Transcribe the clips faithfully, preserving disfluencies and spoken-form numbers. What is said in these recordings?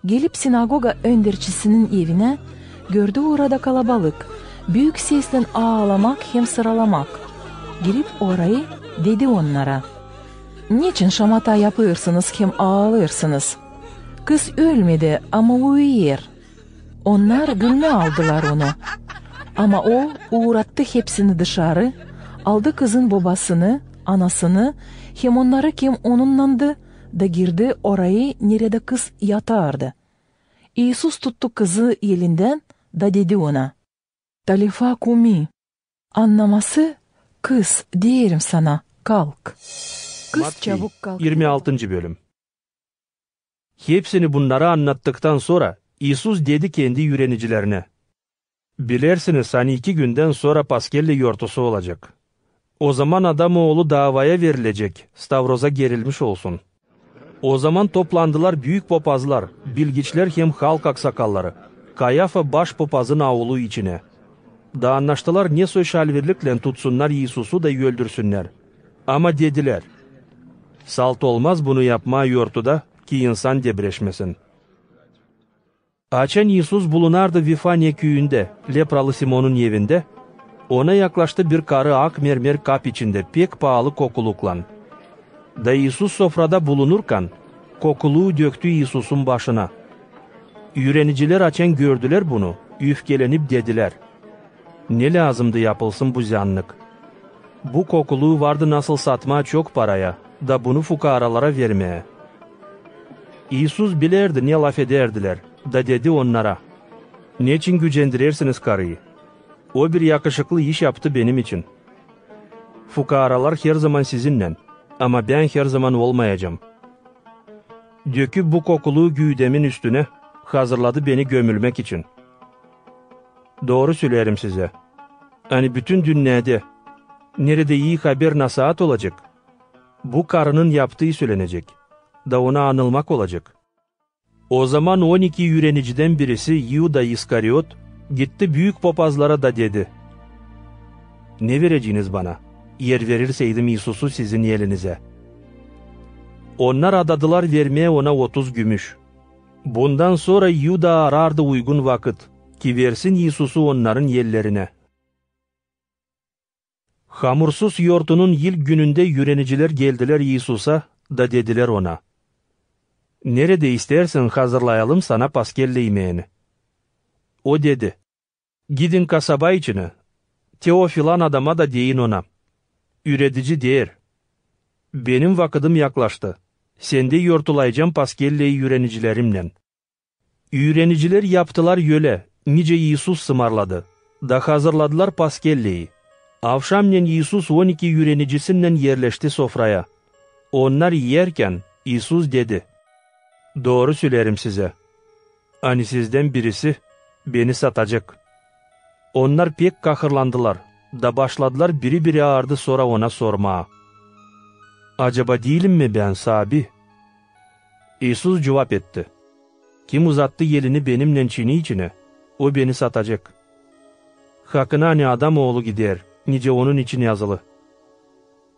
Gelip sinagoga önderçisinin evinä, gördü orada kalabalık, büük seslän aalamak hem sıralamak. Girip orayı, dedi onnara: "Neçin şamata yapêrsınız hem aalêrsınız? Kız ölmedi, ama uyuyêr." Onnar gülmä aldılar onu. Ama o uurattı hepsini dışarı, aldı kızın bobasını, anasını hem onnarı, kim onunnandı, da girdi orayı, neredä kız yatardı. İisus tuttu kızı elindän da dedi ona: "Talita kumi", annaması: "Kız, deerim sana, kalk." Kız Matkey, çabuk kalktı. Irmi altıncı bölüm. Hepsini bunnarı annattıktan sora İisus dedi kendi üürenicilerinä: "Bilersiniz, ani iki gündän sora Paskelley yortusu olacek. Ozaman Adam Oolu daavaya verilecek, stavroza gerilmiş olsun." Ozaman toplandılar büük popazlar, bilgiçlär hem halk aksakalları, Kayafa baş popazın aulu içinä. Da annaştılar, ne soy şalverliklän tutsunnar İisusu da öldürsünnär. Ama dedilär: "Salt olmaz bunu yapmaa yortuda, ki insan debreşmesin." Açan İisus bulunardı Vifaniya küüyündä, lepralı Simonun evindä, ona yaklaştı bir karı ak mermer kap içindä pek paalı kokuluklan. Da İisus sofrada bulunurkan, kokuluu döktü İisusun başına. Üürenicilär, açan gördülär bunu, üfkelenip dedilär: "Ne lääzımdı yapılsın bu ziyannık? Bu kokuluu vardı nasıl satmaa çok paraya, da bunu fukaaralara vermää." İisus bilerdi, ne lafedärdilär, da dedi onnara: "Neçin gücendirersiniz karıyı? O bir yakışıklı iş yaptı benim için. Fukaaralar herzaman sizinnän, ama bän herzaman olmayacam. Döküp bu kokuluu güüdemin üstünä, hazırladı beni gömülmäk için. Dooru söleerim sizä, ani bütün dünnedä, neredä ii haber nasaat olacek, bu karının yaptıı sölenecek, da ona anılmak olacek." Ozaman on iki üürenicidän birisi İuda İskariot gitti büük popazlara da dedi: "Ne vereceniz bana, eer verirseydim İisusu sizin elinizä?" Onnar adadılar vermää ona otuz gümüş. Bundan sora İuda arardı uygun vakıt, ki versin İisusu onnarın ellerinä. Hamursuz yortunun ilk günündä üürenicilär geldilär İisusa da dedilär ona: "Neredä isteersin, hazırlayalım sana Paskelley imeeni?" O dedi: "Gidin kasaba içinä, te o filan adama da deyin ona: Üüredici deer: Benim vakıdım yaklaştı, sendä yortulayacam Paskelley üürenicilerimnän." Üürenicilär yaptılar ölä, nicä İisus sımarladı, da hazırladılar Paskelleyi. Avşamnän İisus on iki üürenicisinnän erleşti sofraya. Onnar iyärkän, İisus dedi: "Dooru söleerim sizä, ani sizdän birisi Beni satacek." Onnar pek kahırlandılar da başladılar biri-biri aardı sora Ona sormaa: "Acaba diilim mi bän, Saabi?" İisus cuvap etti: "Kim uzattı elini Benimnän çini içinä, o Beni satacek. Hakına ani Adam Oolu gider, nicä Onun için yazılı.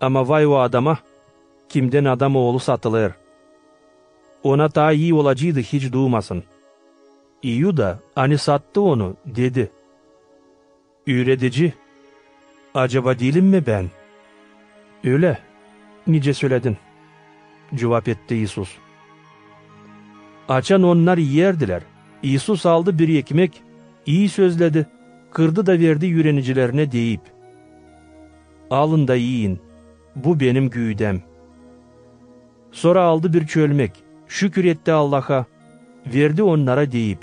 Ama vay o adama, kimdän Adam Oolu satılêr. Ona taa ii olaceydı hiç duumasın." İuda, ani sattı Onu, dedi: "Üüredici, acaba diilim mi bän?" "Ölä, nicä söledin," cuvap etti İisus. Açan onnar iyärdilär, İisus aldı bir ekmek, ii sözledi, kırdı da verdi üürenicilerinä, deyip: "Alın da iyin, bu Benim güüdäm." Sora aldı bir çölmäk, şükür etti Allaha, verdi onnara, deyip: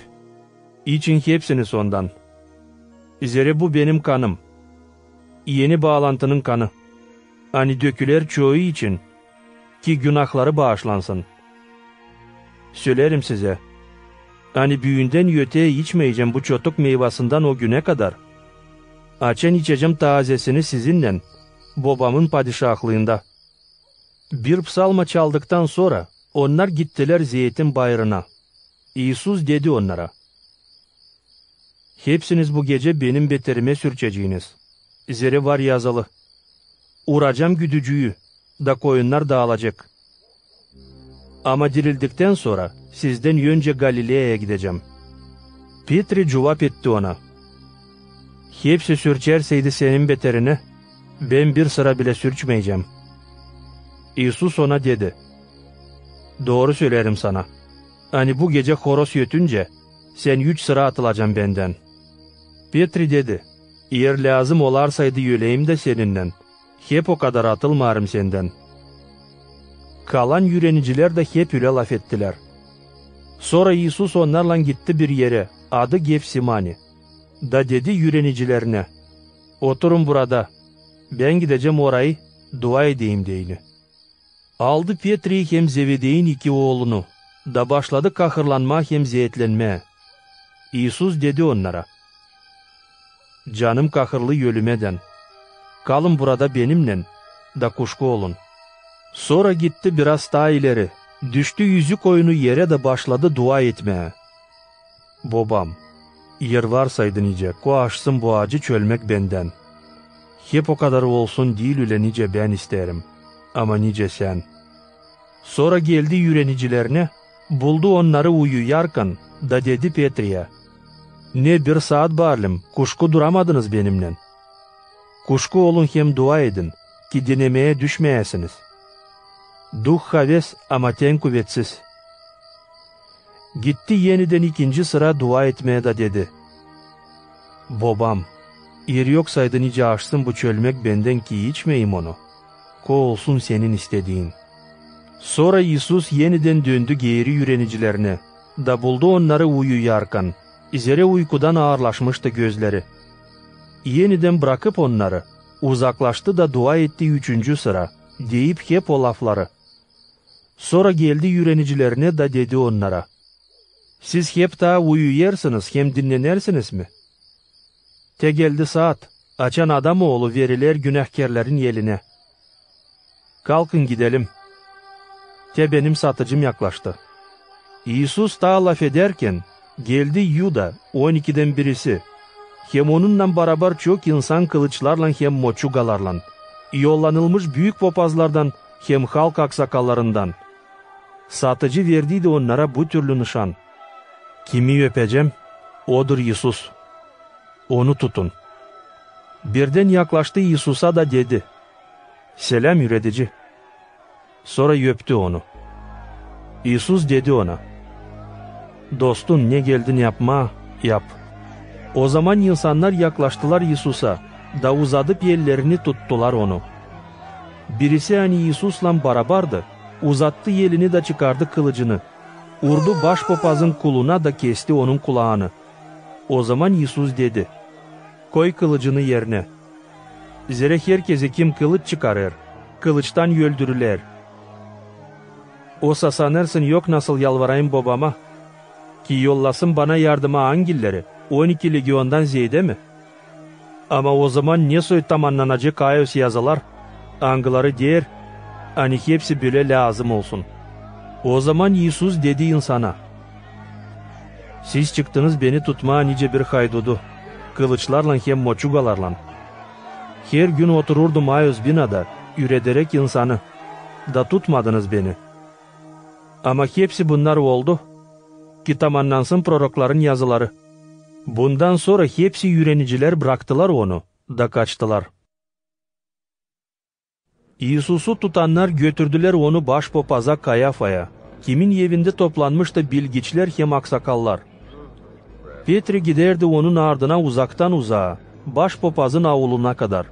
"İçin hepsiniz ondan. Zerä bu Benim kanım, eni baalantının kanı, ani döküler çoyu için, ki günahları baaşlansın. Söleerim sizä, ani büündän öteyä içmeyecäm bu çotuk meyvasından o günä kadar, açan içecäm taazesini sizinnän Bobamın padişahlıında." Bir psalma çaldıktan sora onnar gittilär Zeytin bayırına. İisus dedi onnara: "Hepsiniz bu gecä Benim beterimä sürçeceniz. Zerä var yazılı: Uracam güdücüyü, da koyunnar daalacek." Ama dirildikten sora sizdän öncä Galileyaya gidecäm. Petri cuvap etti ona: Hepsi sürçerseydi senin beterinä, bän bir sıra bilä sürçmeyecäm. İisus ona dedi: Dooru söleerim sana, ani bu gecä horoz ötüncä, sän üç sıra atılacan bendän. Petri dedi: Eer lääzım olarsaydı öleyim dä seninnän, hep o kadar atılmaarım sendän. Kalan üürenicilär dä hep ölä lafettilär. Sora İisus onnarlan gitti bir erä, adı Gefsimani, da dedi üürenicilerinä: Oturun burada, bän gidecäm orayı, dua edeyim deyni. Aldı Petriyi hem Zevedeyin iki oolunu, da başladı kahırlanmaa hem zeetlenmää. İisus dedi onnara: Canım kahırlı ölümedän. Kalın burada benimnän, da kuşku olun. Sora gitti biraz taa ileri, düştü üzükoynu erä da başladı dua etmää: Bobam, eer varsaydı nicä, ko aşsın bu acı çölmäk bendän. Hep o kadar olsun diil ölä nicä bän isteerim, ama nicä sän. Sora geldi üürenicilerinä, buldu onnarı uyuyarkan, da dedi Petriyä: Ne bir saat barlim kuşku duramadınız benimnän? Kuşku olun hem dua edin, ki denemeyä düşmeyäsiniz. Duh haves, ama ten kuvetsiz. Gitti enidän ikinci sıra dua etmää da dedi: Bobam, eer yoksaydı nicä aşsın bu çölmäk bendän, ki içmeyim onu, ko olsun senin istediin. Sora İisus enidän döndü geeri üürenicilerinä, da buldu onnarı uyuyarkan, zerä uykudan aarlaşmıştı gözleri. Enidän brakıp onnarı, uzaklaştı da dua etti üçüncü sıra, deyip hep o lafları. Sora geldi üürenicilerinä da dedi onnara: Siz hep taa uyuyêrsınız hem dinnenersiniz mi? Te geldi saat, açan Adam Oolu veriler günahkerlerin elinä. Kalkın gidelim. Te benim satıcım yaklaştı. İisus taa lafedärkän, geldi Yuda, on ikidän birisi, hem onunnan barabar çok insan kılıçlarlan hem moçugalarlan, yollanılmış büük popazlardan hem halk aksakallarından. Satıcı verdiydi onnara bu türlü nışan: Kimi öpecäm, odur İisus. Onu tutun. Birdän yaklaştı İisusa da dedi: Seläm, Üüredici. Sora öptü onu. İisus dedi ona: Dostun ne geldin yapmaa, yap. Ozaman insannar yaklaştılar İisusa da uzadıp ellerini tuttular onu. Birisi, ani İisuslan barabardı, uzattı elini da çıkardı kılıcını, urdu baş popazın kuluna da kesti onun kulaanı. Ozaman İisus dedi: Koy kılıcını erinä. Zerä herkezi, kim kılıç çıkarêr, kılıçtan öldürüler. Osa sanêrsın, yok nasıl yalvarayım Bobama, ki yollasın bana yardıma angilleri, on iki legiondan zeedä mi? Ama ozaman ne soy tamannanacek ayoz yazılar, angıları deer, ani hepsi bölä lääzım olsun. Ozaman İisus dedi insana: Siz çıktınız beni tutmaa nicä bir haydudu, kılıçlarlan hem moçugalarlan. Her gün otururdum ayoz binada, üürederäk insanı, da tutmadınız beni. Ama hepsi bunnar oldu, ki tamannansın prorokların yazıları. Bundan sora hepsi üürenicilär braktılar onu da kaçtılar. İisusu tutannar götürdülär onu baş popaza Kayafaya, kimin evindä toplanmıştı bilgiçlär hem aksakallar. Petri gidärdi onun ardına uzaktan-uzaa, baş popazın auluna kadar.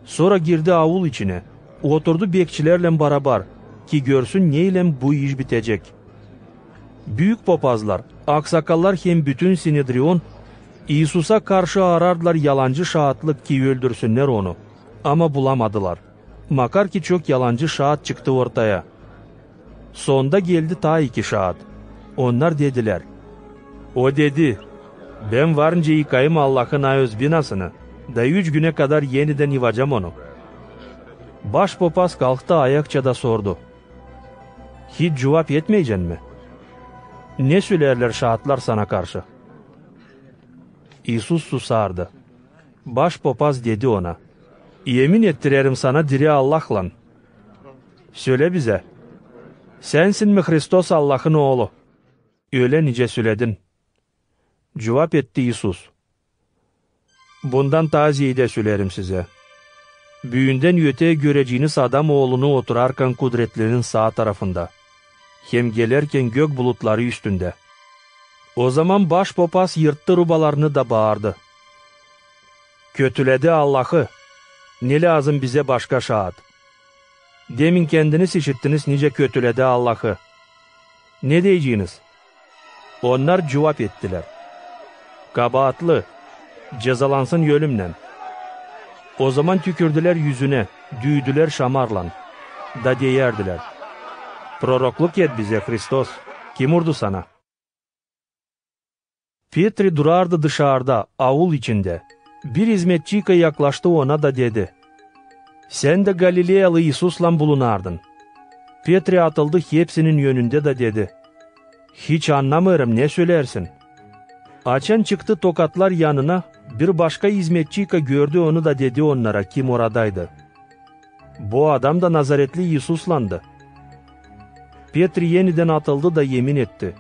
Sora girdi aul içinä, oturdu bekçilärlän barabar, ki görsün, neylän bu iş bitecek. Büük popazlar, aksakallar hem bütün Sinedrion İisusa karşı aarardılar yalancı şaatlık, ki öldürsünnär onu, ama bulamadılar, makar ki çok yalancı şaat çıktı ortaya. Sonda geldi taa iki şaat. Onnar dedilär: O dedi: Bän varınca yıkayım Allahın ayoz binasını, da üç günä kadar enidän yıvacam onu. Baş popaz kalktı ayakça da sordu: Hiç cuvap etmeycän mi? Ne sölärlär şaatlar sana karşı? İisus susardı. Baş popaz dedi ona: Emin ettirerim sana diri Allahlan. Sölä bizä, "Sänsin mi Hristos, Allahın Oolu? Ölä nicä söledin." Cuvap etti İisus: "Bundan taa zeedä söleerim sizä: büündän ötää göreceniz Adam Oolunu oturarkan kudretlinin saa tarafında hem gelerkän gök bulutları üstündä." O zaman baş popas yırttı rubalarını da baardı: "Kötülädä Allahı! Ne lääzım bizä başka şaat? Demin kendiniz işittiniz, nicä kötülädä Allahı. Ne deyeceniz?" Onnar cuvap ettilär: "Kabaatlı, cezalansın ölümnän." O zaman tükürdülär üzünä, düüdülär şamarlan da deyärdilär: "Prorokluk et bizä, Hristos! Kim urdu sana?" Petri durardı dışarda, aul içindä. Bir izmetçika yaklaştı ona da dedi: "Sän dä galileyalı İisuslan bulunardın." Petri atıldı hepsinin önündä da dedi: "Hiç annamêêrım, ne söleersin." Açan çıktı tokatlar yanına, bir başka izmetçika gördü onu da dedi onnara, kim oradaydı: "Bu adam da nazaretli İisuslandı." Petri enidän atıldı da emin etti: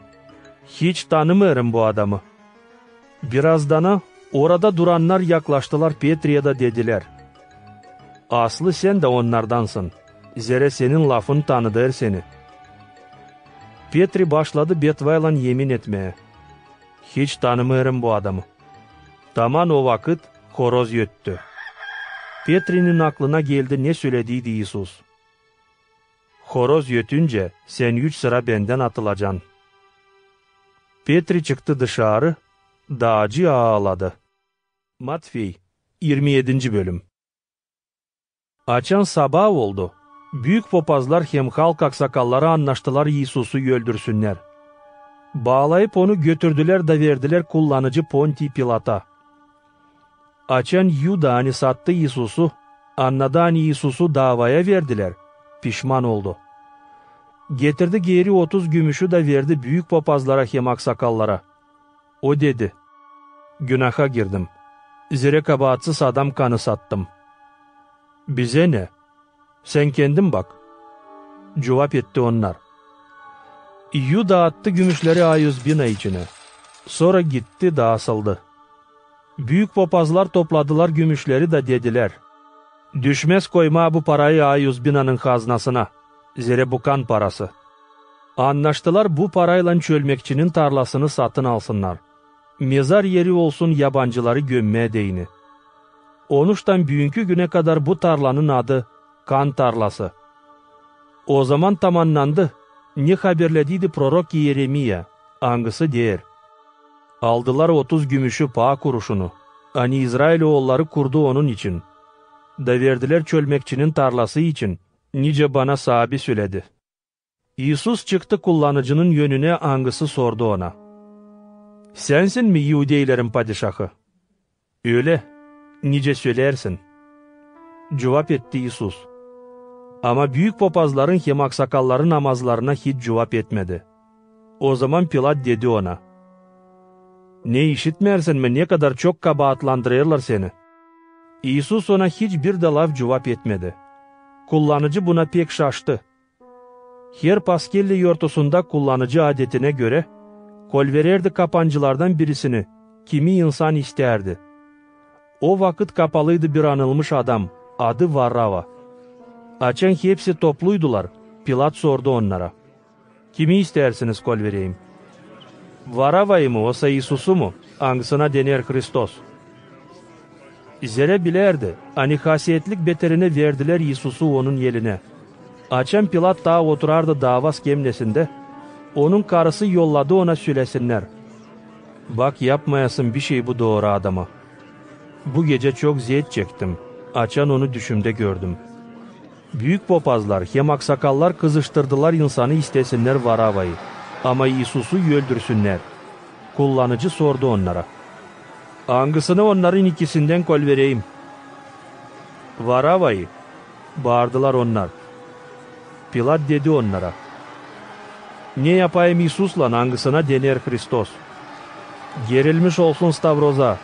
"Hiç tanımêêrım bu adamı." Birazdana orada durannar yaklaştılar Petriyä da dedilär: "Aslı sän dä onnardansın, zerä senin lafın tanıdêr seni." Petri başladı betvaylan emin etmää: "Hiç tanımêêrım bu adamı." Taman o vakıt horoz öttü. Petrinin aklına geldi, ne sölediydi İisus: "Horoz ötüncä sän üç sıra bendän atılacan." Petri çıktı dışarı da acı aaladı. Matfey, irmi edinci bölüm. Açan sabaa oldu, büük popazlar hem halk aksakalları annaştılar İisusu öldürsünnär. Baalayıp onu götürdülär da verdilär kullanıcı Pontiy Pilata. Açan Yuda, ani sattı İisusu, annadı, ani İisusu daavaya verdilär, pişman oldu. Getirdi geeri otuz gümüşü da verdi büük popazlara hem aksakallara. O dedi: "Günaha girdim, zerä kabaatsız adam kanı sattım. Bizä ne? Sän kendin bak." Cuvap etti onnar. Yuda attı gümüşleri auzbina içinä, sora gitti da asıldı. Büük popazlar topladılar gümüşleri da dedilär: "Düşmäz koymaa bu parayı auzbinanın haznasına, zerä bu kan parası." Annaştılar bu paraylan çölmekçinin tarlasını satın alsınnar, mezar eri olsun yabancıları gömmää deyni. Onuştan büünkü günä kadar bu tarlanın adı Kan tarlası. O zaman tamannandı, ne haberlediydi prorok İeremiya, angısı deer: "Aldılar otuz gümüşü paa kuruşunu, ani İzrail oolları kurdu onun için, da verdilär çölmekçinin tarlası için, nicä bana saabi söledi." İisus çıktı kullanıcının önünä, angısı sordu ona: "Sänsin mi iudeylerin padişahı?" "Ölä, nicä söleersin," cuvap etti İisus. Ama büük popazların hem aksakalların namazlarına hiç cuvap etmedi. O zaman Pilat dedi ona: "Ne işitmeersin mi, ne kadar çok kabaatlandırêrlar seni?" İisus ona hiç bir dä laf cuvap etmedi. Kullanıcı buna pek şaştı. Her paskelli yortusunda kullanıcı adetinä görä kolverärdi kapancılardan birisini, kimi insan istärdi. O vakıt kapalıydı bir anılmış adam, adı Varava. Açan hepsi topluydular, Pilat sordu onnara: "Kimi istärsiniz kolvereyim? Varavayı mı, osa İisusu mu, angısına dener Hristos?" Zerä bilärdi, ani hasetlik beterinä verdilär İisusu onun elinä. Açan Pilat taa oturardı daava skemnesindä, onun karısı yolladı ona sölesinnär: "Bak, yapmayasın bişey bu dooru adama. Bu gecä çok zeet çektim, açan onu düşümdä gördüm." Büük popazlar hem aksakallar kızıştırdılar insanı, istesinnär Varavayı, ama İisusu öldürsünnär. Kullanıcı sordu onnara: "Angısını onnarın ikisindän kolvereyim?" "Varavayı!" baardılar onnar. Pilat dedi onnara: "Ne yapayım İisuslan, angısına dener Hristos?" "Gerilmiş olsun stavroza!"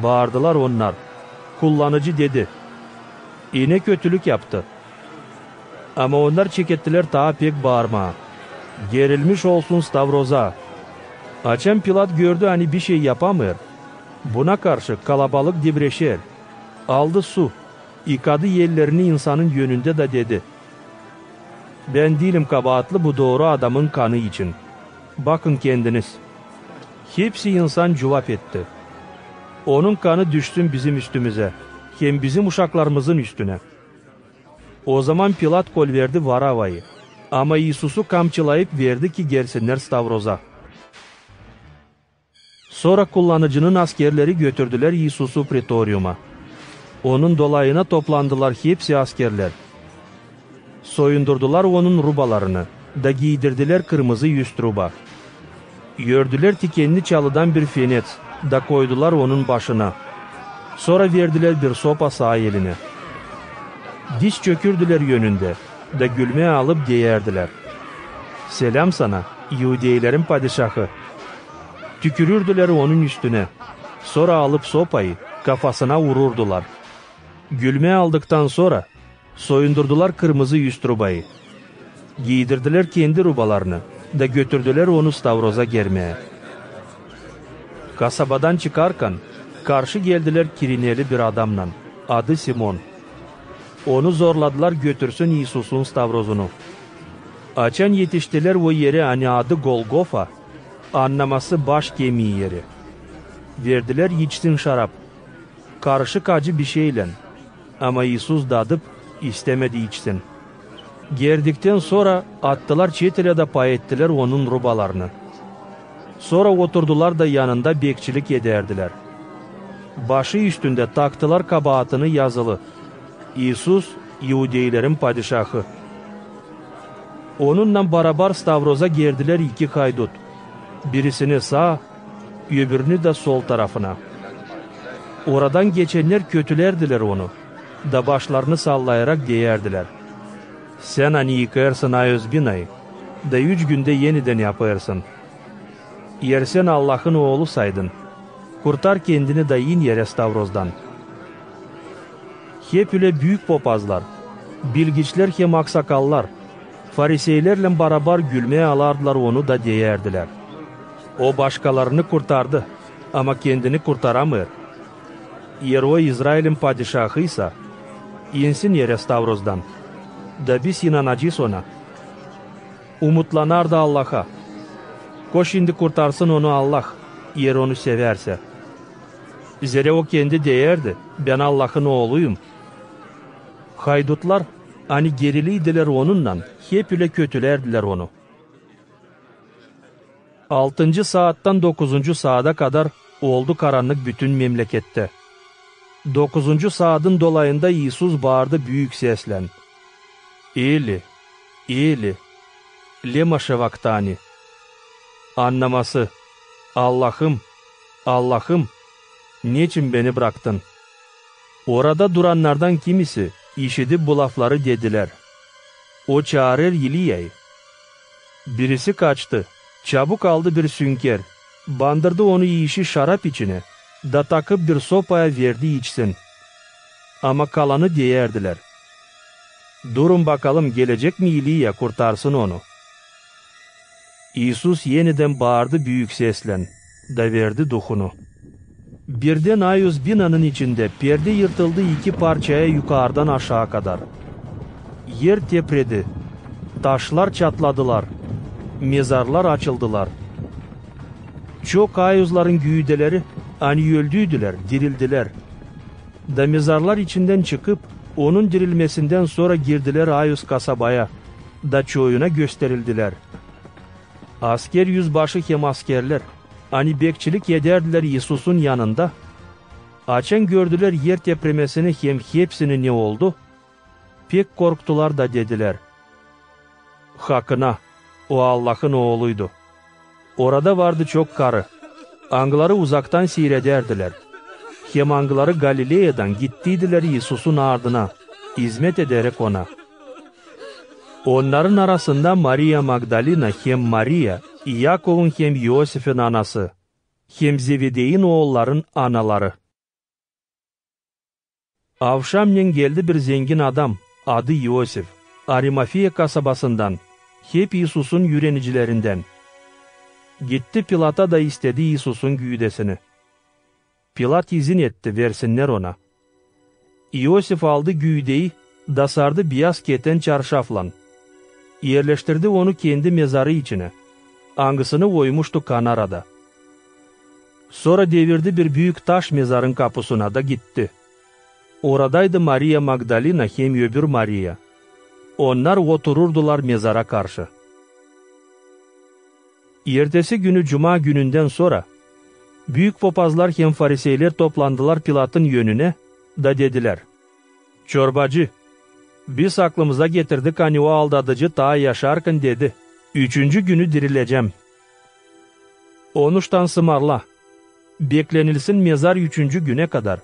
baardılar onnar. Kullanıcı dedi: "İnä kötülük yaptı." Ama onnar çekettilär taa pek baarmaa: «Gerilmiş olsun stavroza!» Açan Pilat gördü, ani bişey yapamêêr, buna karşı kalabalık dibreşer, aldı su, yıkadı ellerini insanın önündä da dedi: «Bän diilim kabaatlı bu dooru adamın kanı için. Bakın kendiniz». Hepsi insan cuvap etti: «Onun kanı düşsün bizim üstümüzä hem bizim uşaklarımızın üstünä». Ozaman Pilat kolverdi Varavayı, ama İisusu kamçılayıp verdi, ki gersinnär stavroza. Sora kullanıcının askerleri götürdülär İisusu pretoriuma. Onun dolayına toplandılar hepsi askerlär. Soyundurdular Onun rubalarını da giydirdilär kırmızı üst ruba. Ördülär tikenni çalıdan bir fenets da koydular Onun başına. Sora verdilär bir sopa saa elinä. Diz çökürdülär önündä da gülmää alıp deyärdilär: «Seläm sana, iudeylerin padişahı!» Tükürürdülär Onun üstünä, sora alıp sopayı kafasına ururdular. Gülmää aldıktan sora soyundurdular kırmızı üst rubayı. Giydirdilär kendi rubalarını da götürdülär Onu stavroza germää. Kasabadan çıkarkan, karşı geldilär Kirineli bir adamnan, adı Simon. Onu zorladılar götürsün İisusun stavrozunu. Açan etiştilär o erä, ani adı Golgofa, annaması Baş kemii eri, verdilär içsin şarap, karışık acı bişeylän, ama İisus dadıp, istämedi içsin. Gerdiktän sora attılar çetilä da pay ettilär Onun rubalarını. Sora oturdular da yanında bekçilik edärdilär. Başı üstündä taktılar kabaatını yazılı: «İisus, iudeylerin padişahı». Onunnan barabar stavroza gerdilär iki haydut, birisini saa, öbürünü dä sol tarafına. Oradan geçennär kötülärdilär Onu da başlarını sallayarak deyärdilär: «Sän, ani yıkêrsın Ayos binayı da üç gündä enidän yapêrsın, eer sän Allahın Oolusaydın, kurtar kendini da in erä stavrozdan». Hep ölä büük popazlar, bilgiçlär hem aksakallar fariseylerlän barabar gülmää alardılar Onu da deyärdilär: «O başkalarını kurtardı, ama kendini kurtaramêêr. Eer O İzrailin padişahıysa, insin erä stavrozdan, da biz inanacez Ona». Umutlanardı Allaha. Ko şindi kurtarsın Onu Allah, eer Onu sevärsä? Zerä O kendi deyärdi: «Bän Allahın Ooluyum». Haydutlar, ani geriliydilär Onunnan, hep ölä kötülärdilär Onu. Altıncı saattan dokuzuncu saada kadar oldu karannık bütün memlekettä. Dokuzuncu saadın dolayında İisus baardı büük seslän: «Eli, Eli, lema şevaktani?» Annaması: «Allahım, Allahım, neçin beni braktın?» Orada durannardan kimisi, işidip bu lafları, dedilär: «O çaarêr İliyayı». Birisi kaçtı, çabuk aldı bir sünker, bandırdı onu iişi şarap içinä da takıp bir sopaya verdi içsin. Ama kalanı deyärdilär: «Durun bakalım, gelecek mi İliya, kurtarsın onu?» İisus enidän baardı büük seslän da verdi Duhunu. Birdän Ayos binanın içindä perdä yırtıldı iki parçaya yukarıdan aşaa kadar. Er tepredi, taşlar çatladılar, mezarlar açıldılar. Çok Ayosların güüdeleri, ani öldüydülär, dirildilär. Da mezarlar içindän çıkıp, Onun dirilmesindän sora girdilär Ayos kasabaya, da çoyuna gösterildilär. Asker yüzbaşı hem askerlär, ani bekçilik edärdilär İisusun yanında, açan gördülär er tepremesini hem hepsini, ne oldu, pek korktular da dedilär: «Hakına, O Allahın Ooluydu». Orada vardı çok karı, angıları uzaktan siiredärdilär, hem angıları Galileyadan gittiydilär İisusun ardına, izmet ederek Ona. Onnarın arasında Mariya Magdalina hem Mariya, İakovun hem İosifin anası, hem Zevedeyin oolların anaları. Avşamnen geldi bir zengin adam, adı İosif. Arimafiya kasabasından, hep İisusun üürenicilerindän. Gitti Pilata da istedi İisusun güüdesini. Pilat izin etti, versinnär ona. İosif aldı güüdeyi da sardı biyaz keten çarşaflan. Erleştirdi onu kendi mezarı içinä, angısını oymuştu kanarada. Sora devirdi bir büük taş mezarın kapusuna da gitti. Oradaydı Mariya Magdalina hem öbür Mariya. Onnar otururdılar mezara karşı. Ertesi günü, cuma günündän sora, büük popazlar hem fariseylär toplandılar Pilatın önünä da dedilär: «Çorbacı, biz aklımıza getirdik, ani o aldadıcı taa yaşarkan dedi: üşüncü günü dirilecäm. Onuştan sımarla, beklenilsin mezar üşüncü günä kadar,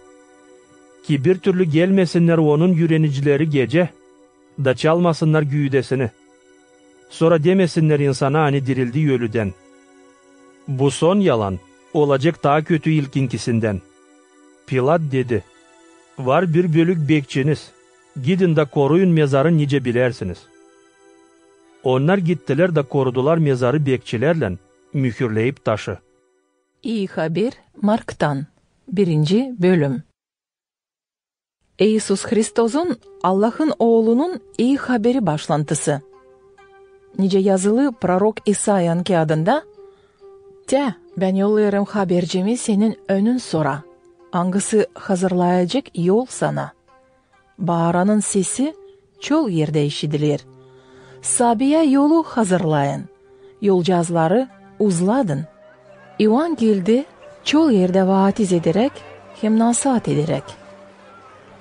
ki bir türlü gelmesinnär onun üürenicileri gecä da çalmasınnar güüdesini. Sora demesinnär insana, ani dirildi ölüdän. Bu son yalan olacek taa kötü ilkinkisindän». Pilat dedi: «Var bir bölük bekçiniz, gidin da koruyun mezarı nicä bilersiniz». Onnar gittilär da korudular mezarı bekçilärlän, mühürleyip taşı. İi haber Marktan, birinci bölüm. İisus Hristosun, Allahın Oolunun iyi haberi başlantısı. Nicä yazılı prorok İsayanın kiyadında: «Te, bän yollêêrım habercimi senin önün sora, angısı hazırlayacek yol sana». Baaranın sesi çol erdä işidiler: «Sabiyä yolu hazırlayın, yolcaazları uzladın». İoan geldi, çol erdä vaatiz ederäk hem nasaat ederäk,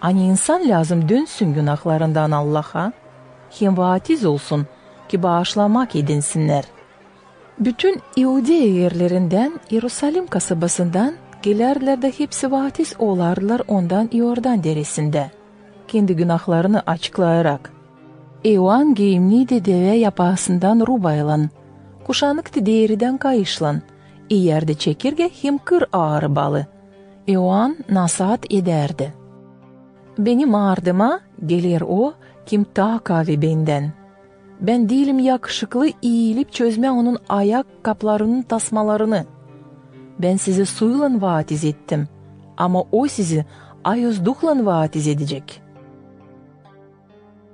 ani insan lääzım dönsün günahlarından Allaha hem vaatiz olsun, ki baaşlamak edinsinnär. Bütün İudeya erlerindän, İerusalim kasabasından gelärdilär da hepsi vaatiz olardılar ondan İordan deresindä, kendi günahlarını açıklayarak. İoan giimniydi devä yapaasından rubaylan, kuşanıktı deeridän kayışlan, iyärdä çekirgä hem kır aarıbalı. İoan nasaat edärdi: «Benim ardıma geler o, kim taa kaavi bendän. Bän diilim yakışıklı iilip çözmää onun ayak kaplarının tasmalarını. Bän sizi suylan vaatiz ettim, ama o sizi Ayuz Duhlan vaatiz edecek».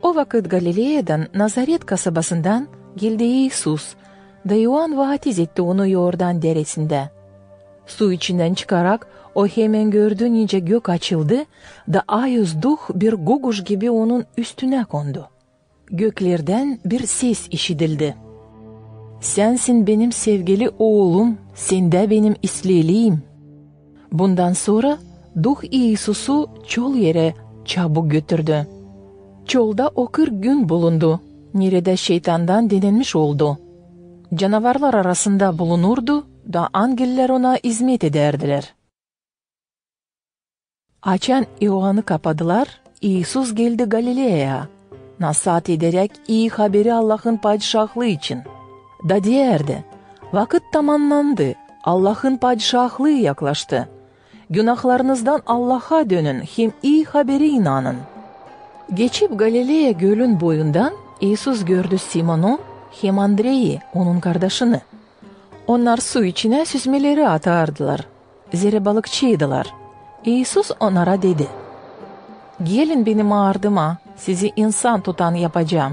O vakıt Galileyadan, Nazaret kasabasından geldi İisus, da İoan vaatiz etti onu İordan deresindä. Su içindän çıkarak, o hemen gördü, nicä gök açıldı, da Ayuz Duh bir guguş gibi onun üstünä kondu. Göklerdän bir ses işidildi: «Sänsin benim sevgili Oolum, sendä benim isleeliyim». Bundan sora Duh İisusu çol erä çabuk götürdü. Çolda o kırk gün bulundu, neredä şeytandan denenmiş oldu. Canavarlar arasında bulunurdu, da angellär ona izmet edärdilär. Açan İoanı kapadılar, İisus geldi Galileyaya, nasaat ederäk iyi haberi Allahın Padişahlıı için. Da deyärdi: «Vakıt tamannandı, Allahın Padişahlıı yaklaştı. Günahlarınızdan Allaha dönün hem iyi haberi inanın». Geçip Galileya gölün boyundan, İisus gördü Simonu hem Andreyi, onun kardaşını. Onnar su içinä süzmeleri atardılar, zerä balıkçıydılar. İisus onnara dedi: «Gelin benim ardıma, sizi insan tutan yapacam».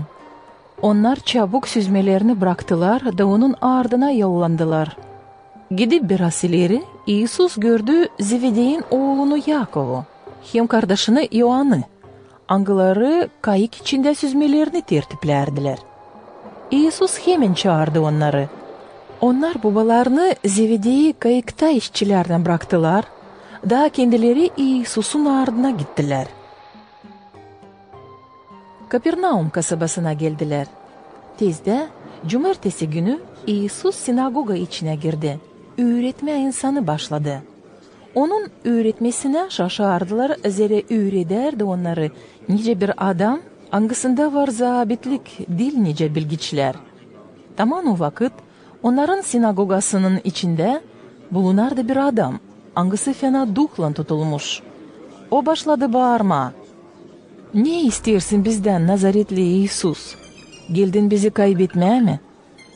Onnar çabuk süzmelerini braktılar da onun ardına yollandılar. Gidip biraz ileri, İisus gördü Zevedeyin oolunu Yakovu hem kardaşını İoanı, angıları kayık içindä süzmelerini tertiplärdilär. İisus hemen çaardı onnarı. Onnar bobalarını Zevedeyi kayıkta işçilärlän braktılar, da kendileri İisusun ardına gittilär. Kapernaum kasabasına geldilär. Tezdä, cumartesi günü İisus sinagoga içinä girdi, üüretmää insanı başladı. Onun üüretmesinä şaşardılar, zerä üüredärdi onnarı nicä bir adam, angısında var zaabitlik, diil nicä bilgiçlär. Taman o vakıt onnarın sinagogasının içindä bulunardı bir adam, angısı fena duhlan tutulmuş. O başladı baarmaa: "Ne isteersin bizdän, Nazaretli İisus? Geldin bizi kaybetmää mi?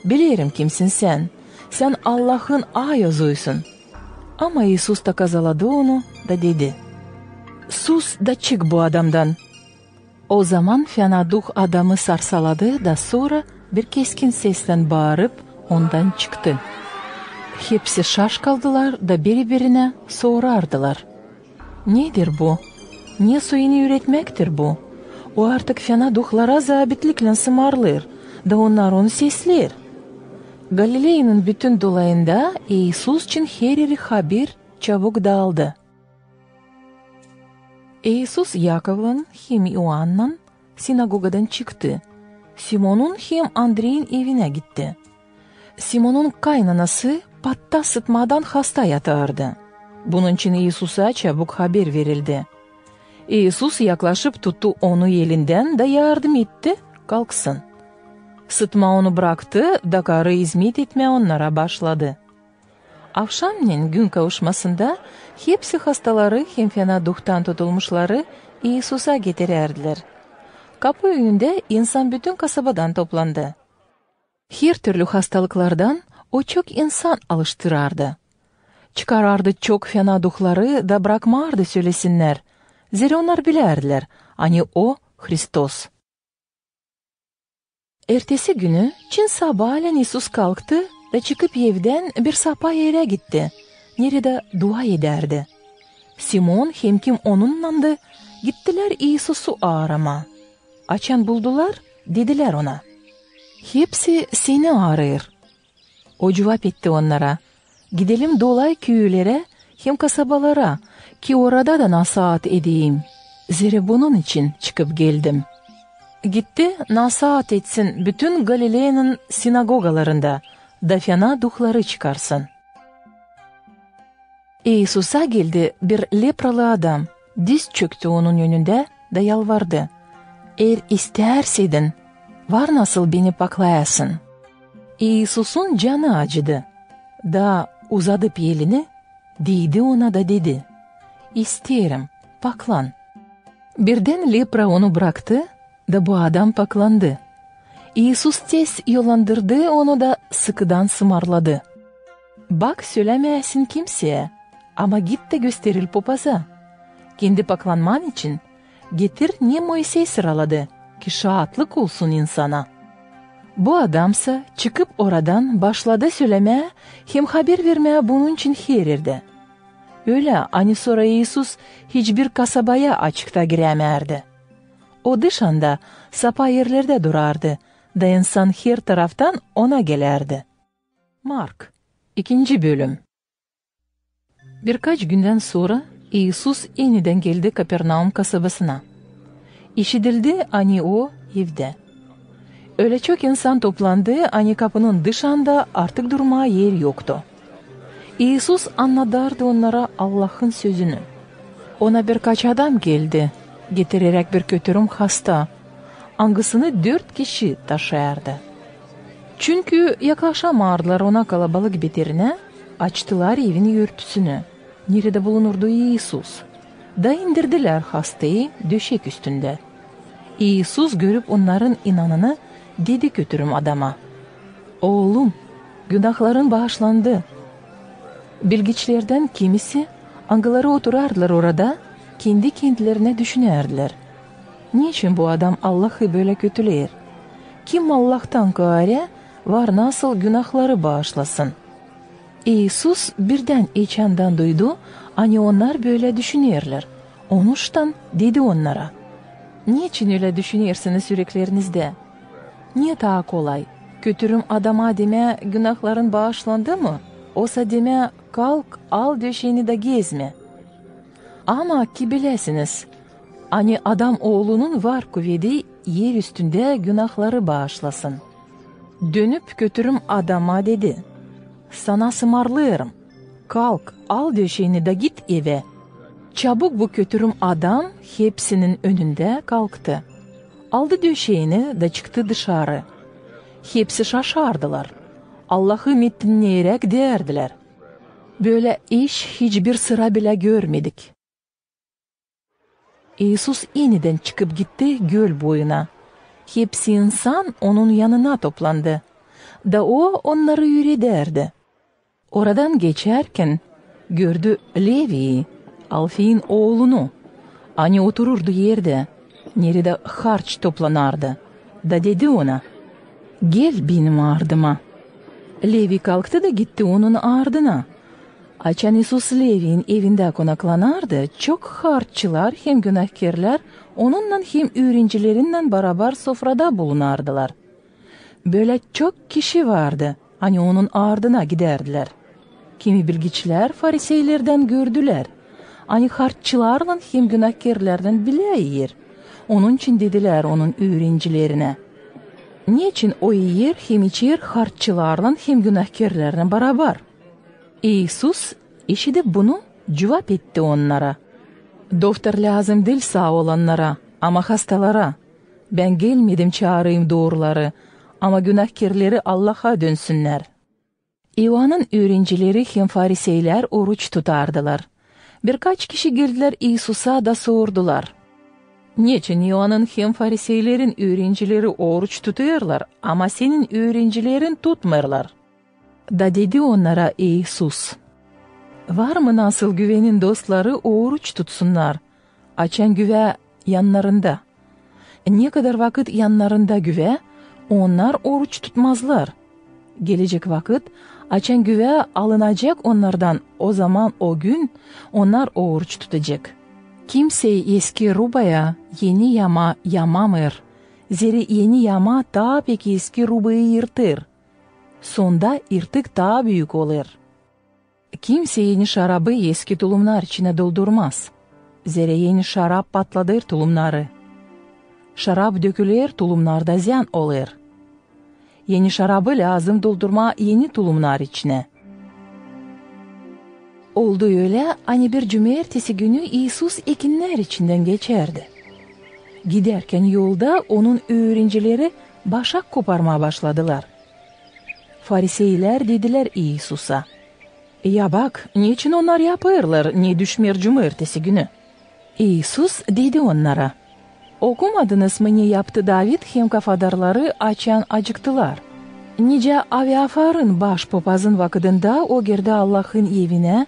Bilerim, kimsin sän. Sän Allahın Aazuysun." Ama İisus da kazaladı onu da dedi: "Sus da çık bu adamdan!" Ozaman fena duh adamı sarsaladı da sora bir keskin seslän baarıp ondan çıktı. Hepsi şaş kaldılar da biri-birinä sorardılar: "Nedir bu? Ne suyunu üüretmäktir bu? O artık fena duhlara zabitliklän sımarlêêr, da onnar onu sesleer." Galileyanın bütün dolayında İisus için hereri haber çabuk daaldı. İisus Yakovlan hem İoannan sinagogadan çıktı, Simonun hem Andreyin evinä gitti. Simonun kaynanası patta sıtmadan hasta yatardı. Bunun için İisusa çabuk haber verildi. İisus yaklaşıp tuttu onu elindän da yardım etti kalksın. Sıtma onu braktı da karı izmet etmää onnara başladı. Avşamnen gün kavuşmasında hepsi hastaları hem fena duhtan tutulmuşları İisusa getirärdilär. Kapu önündä insan bütün kasabadan toplandı. Her türlü hastalıklardan o çok insan alıştırardı. Çıkarardı çok fena duhları da brakmardı sölesinnär, zerä onnar bilärdilär, ani o Hristos. Ertesi günü çin sabaaleyin İisus kalktı da çıkıp evdän bir sapaa erä gitti, neredä dua edärdi. Simon hem kim onunnandı, gittilär İisusu aaramaa. Açan buldular, dedilär ona: "Hepsi seni aarêêr." O cuvap etti onnara: "Gidelim dolay küülerä hem kasabalara, ki orada da nasaat edeyim. Zerä bunun için çıkıp geldim." Gitti, nasaat etsin bütün Galileyanın sinagogalarında, da fena duhları çıkarsın. İisusa geldi bir lepralı adam, diz çöktü onun önündä da yalvardı: "Eer istärseydin, var nasıl beni paklayasın." İisusun canı acıdı, da, uzadıp elini, deydi ona da dedi: "İsteerim, paklan." Birdän lepra onu braktı, da bu adam paklandı. İisus tez yollandırdı onu da sıkıdan sımarladı: "Bak, sölämeesin kimseyä, ama git da gösteril popaza. Kendi paklanman için getir, ne Moisey sıraladı, ki şaatlık olsun insana." Bu adamsa çıkıp oradan başladı sölämää hem haber vermää bunun için her erdä. Ölä, ani sora İisus hiçbir kasabaya açıkta girämärdi. O dışanda, sapaa erlerdä durardı, da insan her taraftan ona gelärdi. Mark, ikinci bölüm. Birkaç gündän sora İisus enidän geldi Kapernaum kasabasına. İşidildi, ani o evdä. Ölä çok insan toplandı, ani kapunun dışanda artık durmaa er yoktu. İisus annadardı onnara Allahın sözünü. Ona birkaç adam geldi, getireräk bir kötürüm hasta, angısını dört kişi taşıyardı. Çünkü yaklaşamardılar ona kalabalık beterinä, açtılar evin örtüsünü, neredä bulunurdu İisus, da indirdilär hastayı döşek üstündä. İisus, görüp onnarın inanını, dedi kötürüm adama: "Oolum, günahların baaşlandı." Bilgiçlerdän kimisi, angıları oturardılar orada, kendi-kendilerinä düşünärdilär: "Neçin bu adam Allahı bölä kötüleer? Kim Allahtan kaarä var nasıl günahları baaşlasın?" İisus birdän içandän duydu, ani onnar bölä düşünerlär. Onuştan dedi onnara: "Neçin ölä düşünersiniz üreklerizdä? Ne taa kolay, kötürüm adama demää: 'Günahların baaşlandı' mı, osa demää: 'Kalk, al döşeeni da gezmä'? Ama ki biläsiniz, ani Adam Oolunun var kuvedi er üstündä günahları baaşlasın." Dönüp kötürüm adama dedi: "Sana sımarlêêrım, kalk, al döşeeni da git evä." Çabuk bu kötürüm adam hepsinin önündä kalktı. Aldı döşeeni da çıktı dışarı. Hepsi şaşardılar, Allahı metinneyeräk deerdilär: "Bölä iş hiçbir sıra bilä görmedik." İisus enidän çıkıp gitti göl boyuna. Hepsi insan Onun yanına toplandı. Da O onnarı üüredärdi. Oradan geçärkän, gördü Leviyi, Alfiyin oolunu, ani otururdu erdä, neredä harç toplanardı, da dedi ona: «Gel benim ardıma». Levi kalktı da gitti Onun ardına. Açan İisus Leviyin evindä konaklanardı, çok harççılar hem günahkerlär Onunnan hem üürencelerinnän barabar sofrada bulunardılar. Bölä çok kişi vardı, ani Onun ardına gidärdilär. Kimi bilgiçilär fariseylerdän gördülär, ani harççılarlan hem günahkerlärlän bilä iyer. Onunçin dedilär Onun üürencelerinä: «Neçin O iyer hem içer harççılarlan hem günahkerlärlän barabar?» İisus, işidip bunu, cuvap etti onnara: «Doftor lääzım diil saa olannara, ama hastalara. Bän gelmedim çaarayım dooruları, ama günahkerleri Allaha dönsünnär». İoannın üürenceleri hem fariseylär oruç tutardılar. Birkaç kişi geldilär İisusa da sordular: «Neçin İoannın hem fariseyleriin üürenceleri oruç tutêrlar, ama Senin üürenceleriin tutmêêrlar?» Da dedi onnara İisus: «Var mı nasıl güvenin dostları oruç tutsunnar, açan güvä yannarında? Nekadar vakıt yannarında güvä, onnar oruç tutmazlar. Gelecek vakıt, açan güvä alınacek onnardan, ozaman o gün onnar oruç tutacek. Kimsey eski rubaya eni yama yamamêêr, zerä eni yama taa pek eski rubayı yırtêr. Sonda yırtık taa büük olêr. Kimsey eni şarabı eski tulumnar içinä doldurmaz, zerä eni şarap patladêr tulumnarı. Şarap döküler, tulumnar da ziyän olêr. Eni şarabı lääzım doldurmaa eni tulumnar içinä». Oldu ölä, ani bir cumertesi günü İisus ekinnär içindän geçärdi. Gidärkän yolda Onun üürenceleri başak koparmaa başladılar. Fariseylär dedilär İisusa: «Ya bak, neçin onnar yapêrlar, ne düşmeer cumertesi günü?» İisus dedi onnara: «Okumadınız mı, ne yaptı David hem kafadarları, açan acıktılar? Nicä Aviafarın başpopazın vakıdında o girdi Allahın evinä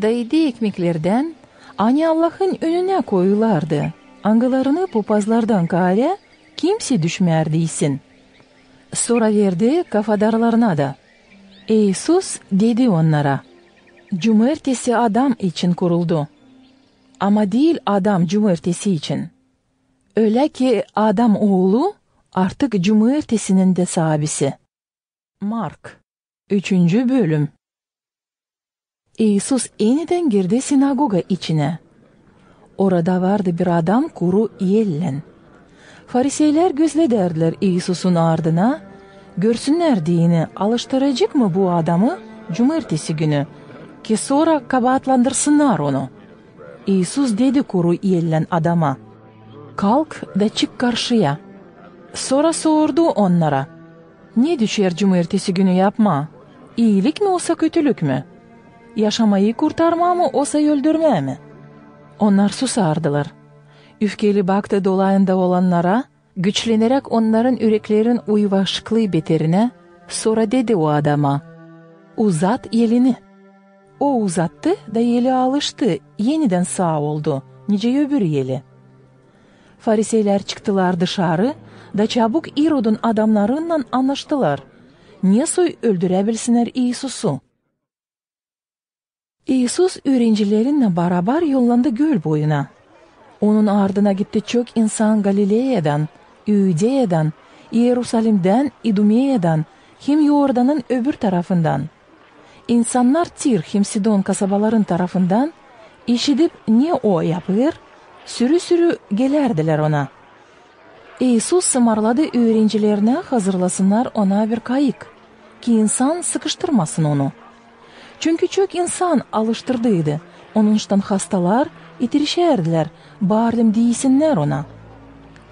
da edi ekmeklerdän, ani Allahın önünä koyulardı, angılarını popazlardan kaarä kimsey düşmärdi isin. Sora verdi kafadarlarına da». İisus dedi onnara: «Cumertesi adam için kuruldu, ama diil adam cumertesi için. Ölä ki Adam Oolu artık cumertesinin dä saabisi». Mark, üçüncü bölüm. İisus enidän girdi sinagoga içinä. Orada vardı bir adam kuru ellän. Fariseylär gözledärdilär İisusun ardına, görsünnär deyni, alıştıracek mı bu adamı cumertesi günü, ki sora kabaatlandırsınnar Onu. İisus dedi kuru ellän adama: «Kalk da çık karşıya». Sora sordu onnara: «Ne düşer cumertesi günü yapmaa? İilik mi osa kötülük mü? Yaşamayı kurtarmaa mı osa öldürmää mi?» Onnar susardılar. Üfkeli baktı dolayında olannara, güçleneräk onnarın üreklerin uyvaşıklıı beterinä, sora dedi o adama: «Uzat elini». O uzattı da eli alıştı, enidän saa oldu, nicä öbür eli. Fariseylär çıktılar dışarı da çabuk İrodun adamnarınnan annaştılar, ne soy öldüräbilsinnär İisusu. İisus üürencelerinnän barabar yollandı göl boyuna. Onun ardına gitti çok insan Galileyadan, İudeyadan, İerusalimdän, İdumeyadan hem Iordanın öbür tarafından. İnsannar Tir hem Sidon kasabaların tarafından, işidip, ne O yapêr, sürü-sürü gelärdilär Ona. İisus sımarladı üürencelerinin hazırlasınnar Ona bir kayık, ki insan sıkıştırmasın Onu. Çünkü çok insan alıştırdıydı, onuştan hastalar itirişärdilär, baardım deysinnär Ona.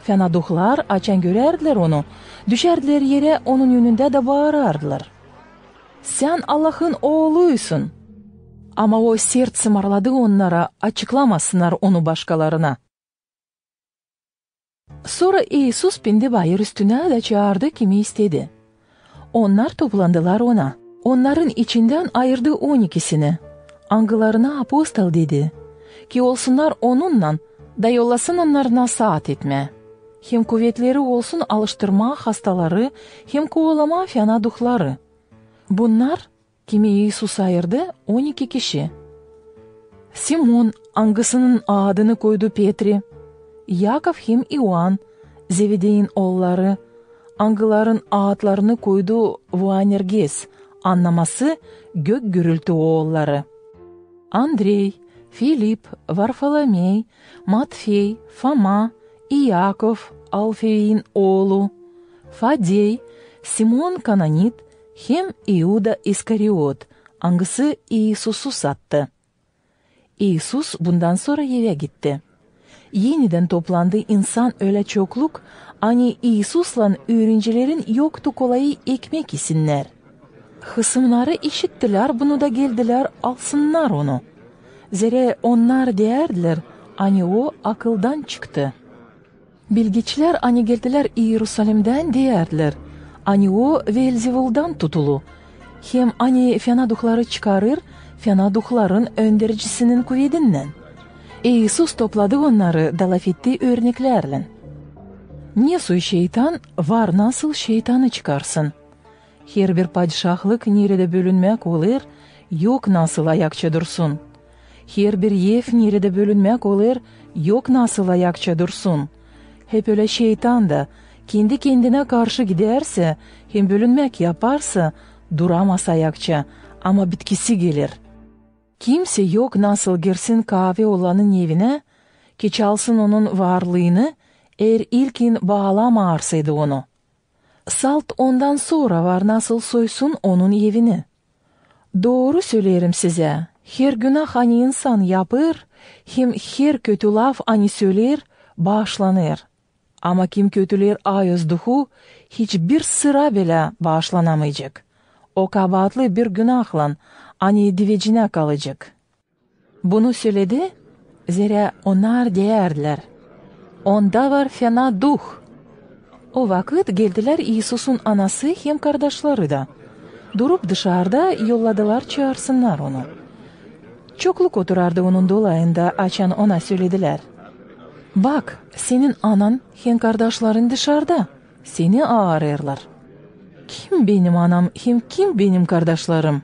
Fena duhlar, açan görärdilär Onu, düşärdilär erä Onun önündä da baarardılar: «Sän Allahın Ooluysun!» Ama O sert sımarladı onnara, açıklamasınnar Onu başkalarına. Sora İisus pindi bayır üstünä da çaardı, kimi istedi. Onnar toplandılar Ona. Onnarın içindän ayırdı on ikisini, angılarına apostol dedi, ki olsunnar Onunnan, da yollasın onnarı nasaat etmää, hem kuvetleri olsun alıştırmaa hastaları hem kovalamaa fena duhları. Bunnar, kimi İisus ayırdı, on iki kişi: Simon, angısının adını koydu Petri, İakov hem İoan, Zevedeyin oolları, angıların aatlarını koydu Boanerges, annaması gök gürültü oolları, Andrey, Filip, Varfolomey, Matfey, Foma, İakov, Alfeyin oolu, Fadey, Simon Kananit hem İuda İskariot, angısı İisusu sattı. İisus bundan sora evä gitti. Enidän toplandı insan ölä çokluk, ani İisuslan üürencilerin yoktu kolayı ekmek isinnär. Hısımnarı işittilär bunu da geldilär alsınnar Onu, zerä onnar deyärdilär, ani O akıldan çıktı. Bilgiçilär, ani geldilär İerusalimdän, deyärdilär, ani O Veelzevuldan tutulu, hem ani fena duhları çıkarêr fena duhların öndercisinin kuvedinnän. İisus topladı onnarı da lafetti örneklärlän: Ne soy şeytan var nasıl şeytanı çıkarsın? Herbir padişahlık, neredä bölünmäk olêr, yok nasıl ayakça dursun. Herbir ev, neredä bölünmäk olêr, yok nasıl ayakça dursun. Hep ölä şeytan da, kendi-kendinä karşı gidärsä hem bölünmäk yaparsa, duramaz ayakça, ama bitkisi geler. Kimsey yok nasıl girsin kaavi olanın evinä, ki çalsın onun varlıını, eer ilkin baalamaarsaydı onu. Salt ondan sora var nasıl soysun onun evini. Dooru söleerim sizä, her günah, ani insan yapêr, hem her kötü laf, ani söleer, baaşlanêr. Ama kim kötüleer ayoz duhu, hiçbir sıra bilä baaşlanamayacek. O kabaatlı bir günahlan, ani divecinä kalacek. Bunu söledi, zerä onnar deyärdilär: Onda var fena duh. O vakıt geldilär İisusun anası hem kardaşları da. Durup dışarda, yolladılar çaarsınnar Onu. Çokluk oturardı Onun dolayında, açan Ona söledilär: Bak, senin anan hem kardaşların dışarda, seni aarêêrlar. Kim benim anam hem kim benim kardaşlarım?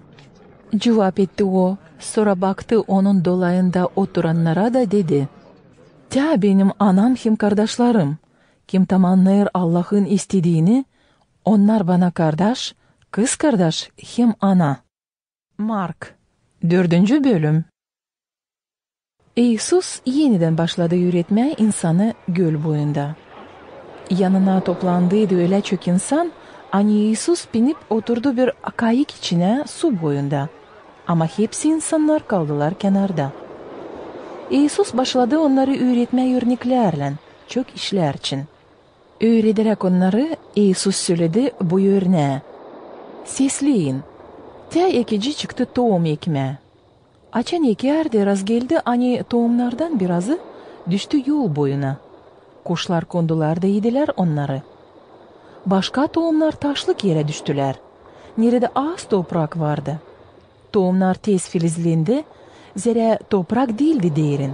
Cuvap etti O, sora baktı Onun dolayında oturannara da dedi: Tä benim anam hem kardaşlarım. Kim tamannêêr Allahın istediini, onnar bana kardaş, kızkardaş hem ana. Mark, dördüncü bölüm. İisus enidän başladı üüretmää insanı göl boyunda. Yanına toplandıydı ölä çok insan, ani İisus binip oturdu bir kayık içinä su boyunda. Ama hepsi insannar kaldılar kenarda. İisus başladı onnarı üüretmää örneklärlän, çok işlär için. Üürederäk onnarı, İisus söledi bu örnää: Sesleyin. Tä ekici çıktı toum ekmää. Açan ekärdi, razgeldi, ani toumnardan birazı düştü yol boyuna. Kuşlar kondular da idilär onnarı. Başka toumnar taşlık erä düştülär, neredä az toprak vardı. Toumnar tez filizlendi, zerä toprak diildi derin.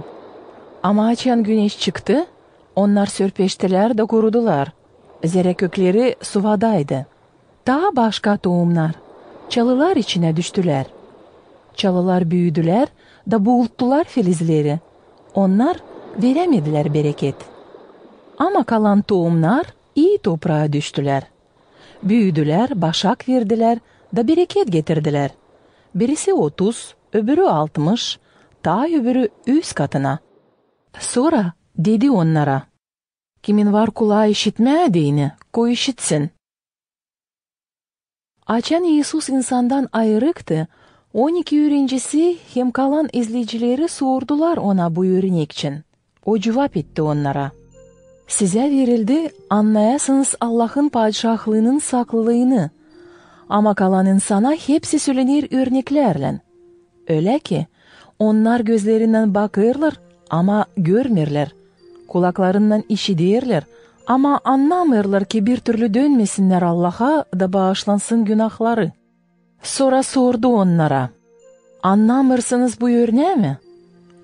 Ama açan güneş çıktı, onnar sörpeştilär da kurudular, zerä kökleri suvadaydı. Taa başka toumnar çalılar içinä düştülär. Çalılar büüdülär da buulttular filizleri. Onnar verämedilär bereket. Ama kalan toumnar ii topraa düştülär. Büüdülär, başak verdilär da bereket getirdilär. Birisi otuz, öbürü altmış, taa öbürü üz katına. Sora dedi onnara: Kimin var kulaa işitmää deyni, koy işitsin. Açan İisus insandan ayırıktı, on iki üürencisi hem kalan izleyicileri sordular Ona bu örnek için. O cuvap etti onnara: Sizä verildi annayasınız Allahın Padişahlıının saklıını, ama kalan insana hepsi sölener örneklärlän. Ölä ki, onnar gözlerinnän bakêrlar, ama görmeerlär, kulaklarınnan işiderlär, Ama annamêêrlar, ki bir türlü dönmesinnär Allaha da baaşlansın günahları. Sora sordu onnara: "Annamêêrsınız bu örnämi?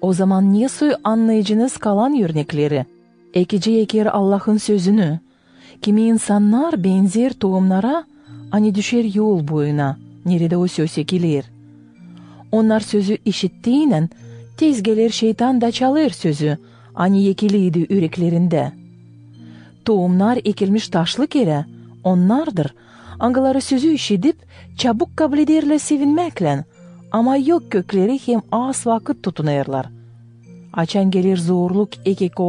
O zaman ne soy annayıcınız kalan örnekleri? Ekici eker Allahın sözünü. Kimi insannar benzer toumnara, ani düşer yol boyuna, neredä o söz ekiler. Onnar sözü işittiynän, tez geler şeytan da çalêr sözü, ani ekiliydi üreklerindä. Toumnar ekilmiş taşlı kerä onnardır, angıları sözü işidip, çabuk kablederlär sevinmäklän, ama yok kökleri hem az vakıt tutunêrlar. Açan geler zorluk ekek